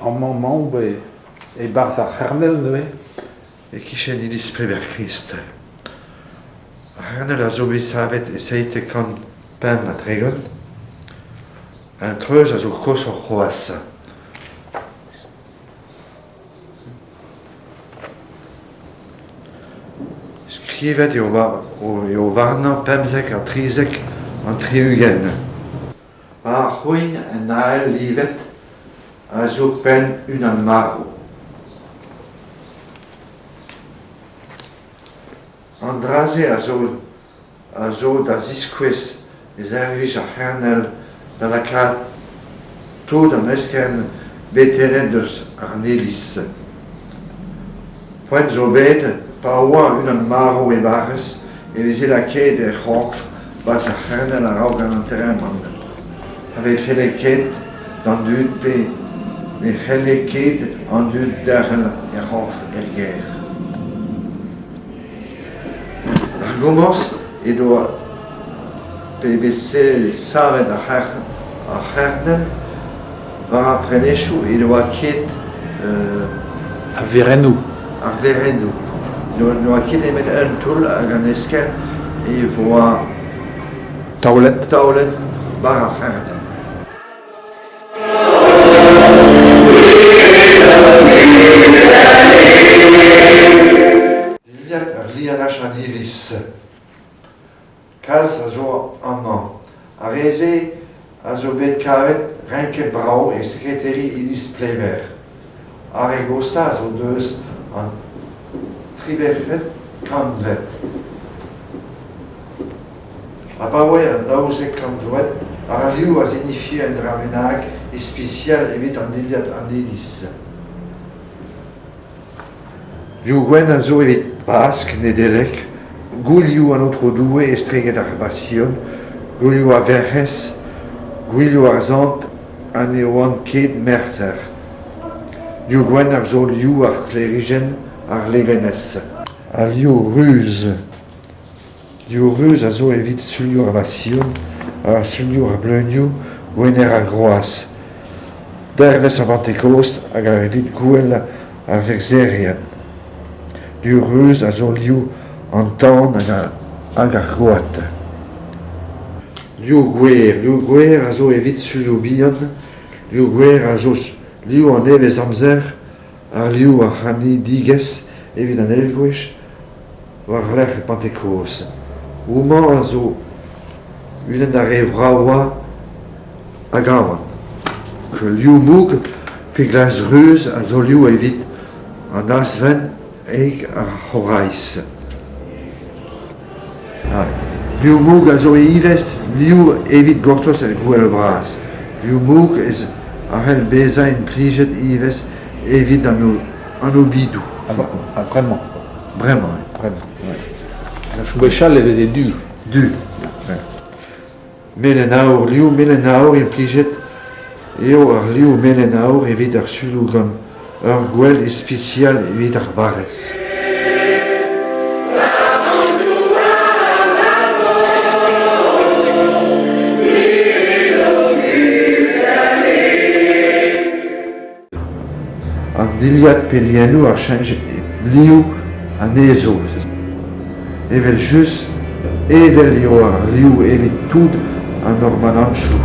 Amañ emaomp e-barzh ar c'hernel neuze. E-kichen iliz Pleber-Krist. Ar c'hernel a zo bet savet e 735. An treuz a zo koshoc'h c'hoazh. Skrivet eo eo warnañ 75 ha 60. Ar c'houign en ael livet a zo penn unan marv. An dra-se a zo a zo da ziskouez e servij ar c'hernel da lakaat tout an eskern bet tennet eus an iliz. Poent zo bet pa oa unan marv e-barrez e veze lakaet er c'horf 'barzh ar c'hernel a-raok an interamant. Pa ne felle ket d'an dud pe ne c'helle ket an dud derc'hel er c'horf er gêr. Ar gomañs edo pe bet savet ar c'hernel war ar prenestroù he doa ket Ar werennoù. Ar werennoù. N'oa ket nemet un toull hag an eskern e voa Taolet. Taolet war ar c'hernel. Dilhad ar lianaj an iliz. Kalz a zo amañ. Ar re-se a zo bet kavet renket brav e sekreteri iliz Pleber. Ar re goshañ a zo deus an triwec'hvet kantved. Abaoe an 12 kantved, ar liv a signifie un dra bennak ispisial evit an dilhad an iliz. Liv gwenn a zo evit Pask, Nedeleg, gouelioù an Aotrou Doue estreget ar Basion, gouelioù ar Werc'hez, gouelioù ar Sant ha ne oant ket merzher. Liv gwenn a zo liv ar sklêrijenn, ar levenez. Al liv ruz. Liv ruz a zo evit sulioù ar Basion ha sulioù ar Bleunioù, Gwener ar Groaz. Dervezh ar Pantekost hag evit gouel ar verzherien. Liv ruz a zo liv an tan hag ar gwad. Liv gwer. Liv gwer a zo evit sulioù bihan. Liv gwer a zo liv an nevez-amzer ha liv ar c'hanidigezh evit an eil gwech war-lerc'h Pantekost. Homañ a zo unan ar re vravañ a gavan. Liv moug pe glas-ruz a zo liv evit an azvent hag ar c'horaiz. Liv moug a zo ivez liv evit gortoz er gouel bras. Liv moug ez a c'hell bezañ implijet ivez evit an obidoù. Ha bremañ. Bremañ. Bremañ. Gwechall e veze du. Du. Melen-aour, liv melen-aour implijet eo ar liv melen-aour evit ar suloù gant ur gwel ispisial evit ar barrez. An dilhad pe lienoù a cheñch liv anezho. Evel-just evel eo ar liv evit tout an ormanantoù.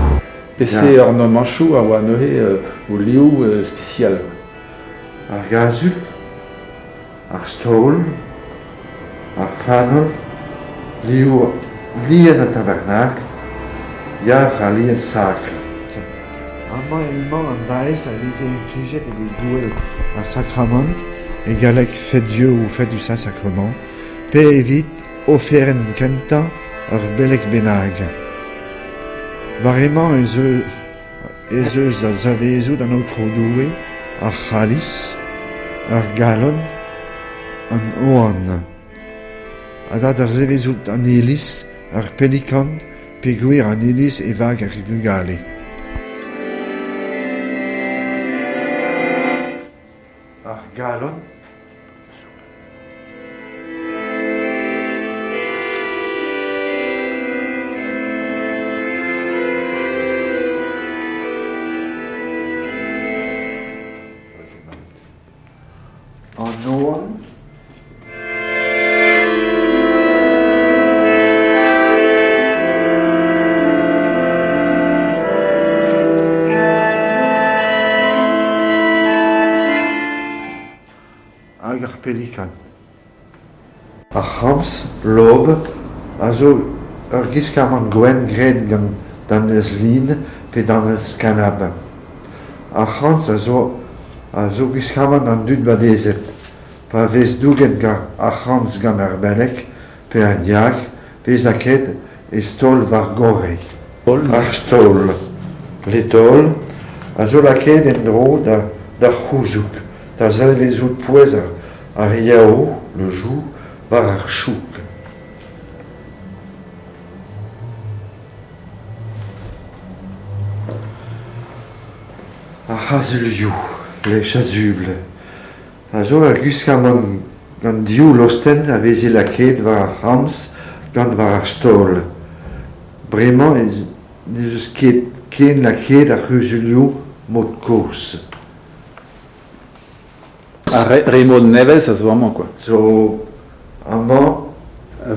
Peseurt ornamantoù a oa neuze o liv spesial? Ar gazug, ar staol, ar c'hanol, liv lien an tabernakl, yalc'h al lien sakr. Amañ emañ an daez a veze implijet evit gouel ar sakramant, e galleg Fête-Dieu ou Fête du Saint-Sacrement, pe evit oferenn kentañ ur beleg bennak. War emañ ez ez eus da savezout an Aotrou Doue, ar c'haliz, ar galon, an oan. Ha da zevezout an iliz, ar pelikant peogwir an iliz e vag ar vugale. Ar galon. pelikan. Ar c'hramz, lob, a zo ur gwiskamant gwenn graet gant danvez lin pe danvez kanab. Ar c'hramz a zo a zo gwiskamant an dud badezet. Pa vez douget ar c'hramz gant ar beleg pe ar diakr 'vez lakaet e stol war gorre. Ar stol, l'étole, a zo lakaet en-dro d'ar c'houzoug da dalvezout pouez ar yev, le joug, war ar choug. Ar c'hazulioù, les chasubles, a zo ur gwiskamant gant div lostenn a veze lakaet war ar ramz gant war ar stol. Bremañ n'ez eus ket ken lakaet ar c'huzulioù mod-kozh. Ar re mod nevez a zo amañ quoi. Zo amañ.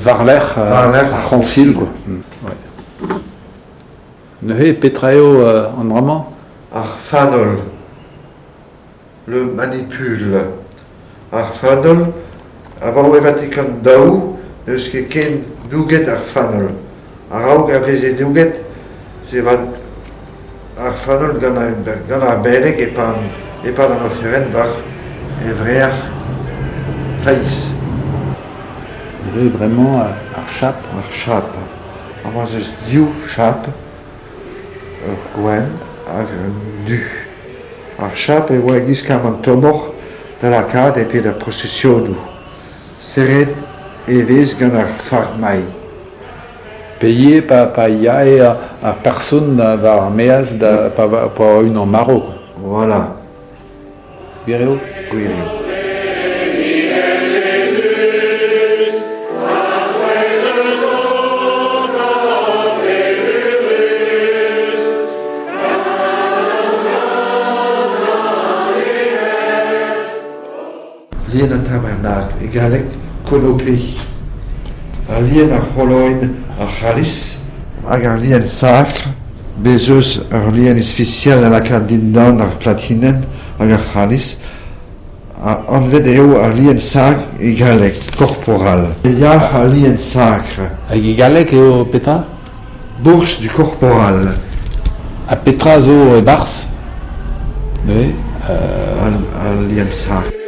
War-lerc'h War-lerc'h ar c'hoñsil quoi. Ouais. Neuze petra eo an dra-mañ? Ar fanol. Le manipule. Ar fanol, abaoe Vatikan daou n'eus ket ken douget ar fanol. A-raok a veze douget ar fanol gant ar beleg e-pad an oferenn war e vrec'h kleiz. Neuze bremañ ar chap. Ar chap. Amañ ez eus div chap, ur gwenn hag un du. Ar chap e oa gwiskamant tommoc'h da lakaat e-pad ar prosesionoù. Serret e vez gant ar fard-mailh. Pe ivez pa yae ar person war ar maez da pa oa unan marv. Voilà. Gwir eo? Gwir eo. Lien an tabernakl, e galleg conopée. Al lien a c'holoenn ar c'halis hag ar lien sakr. Bez' eus ur lien ispisial da lakaat dindan ar platinenn hag ar c'halis ha anvet eo al lien sakr e galleg, corporal. Yac'h al lien sakr. Hag e galleg eo petra? Bourse du corporal. Ha petra zo e-barzh neuze? Al lien sakr.